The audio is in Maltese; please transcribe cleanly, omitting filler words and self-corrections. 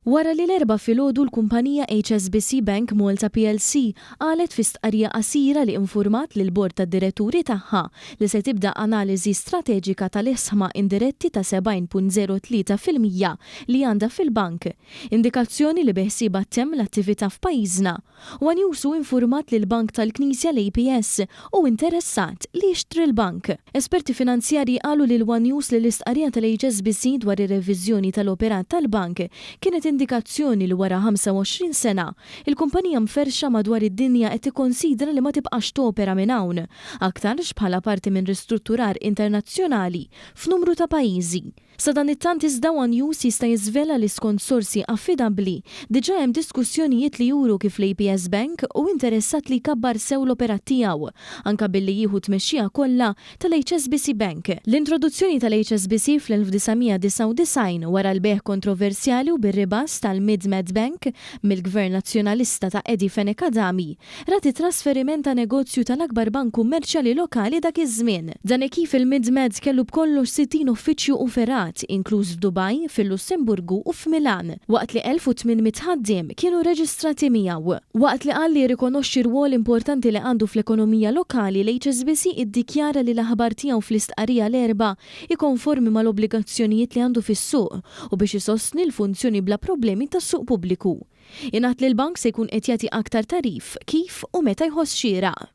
Wara li l-Erbgħa filgħodu l-kumpanija HSBC Bank Malta plc qalet fi stqarrija qasira li infurmat lill-Bord tad-Diretturi tagħha li se tibda analiżi strateġika tal-isħma indiretti ta' 70.03% li għandha fil-bank, indikazzjoni li beħsiebha ttemm l-attività f'pajjiżna. One News hu infurmat li l-Bank tal-Knisja l-APS hu interessat li jixtri l-bank. Esperti finanzjarji qalu lil One News li l-istqarrija tal-HSBC dwar ir-reviżjoni tal-operat tal-bank kienet indikazzjoni li wara 25 sena, il-kumpanija mferrxa madwar id-dinja qed tikkonsidra li ma tibqax topera minn hawn, aktarx bħala parti minn ristrutturar internazzjonali f'numru ta' pajjiżi. Sadanittant iżda one News jista' jiżvela li skont sorsi affidabbli, diġà hemm diskussjonijiet li juru kif l-APS Bank hu interessat li jkabbar sew l-operat tiegħu, anke billi jieħu t-tmexxija kollha tal-HSBC Bank. L-introduzzjoni tal-HSBC fl-1999, wara l-bejgħ kontroversjali u bir-ribass tal-Mid-Med Bank mill-Gvern Nazzjonalista ta' Eddie Fenech Adami, rat it-trasferiment ta' negozju tal-akbar bank kummerċjali lokali dak iż-żmien. Dan hekk kif il-Mid-Med kellu b'kollox 60 uffiċċju u fergħat, inkluż f'Dubaj, fil-Lussemburgu u f'Milan, waqt li 1,800 ħaddiem kienu reġistrati miegħu. Waqt li qal li jirrikonoxxi r-rwol importanti li għandu fl-ekonomija lokali, l-HSBC iddikjara li l-aħbar tiegħu fl-istqarrija l-Erbgħa hi konformi mal-obbligazzjonijiet li għandu fis-suq u biex isostni l-funzjoni bla problemi tas-suq pubbliku. Ingħad li l-bank se jkun qed jagħti aktar tagħrif kif u meta jħoss xieraq.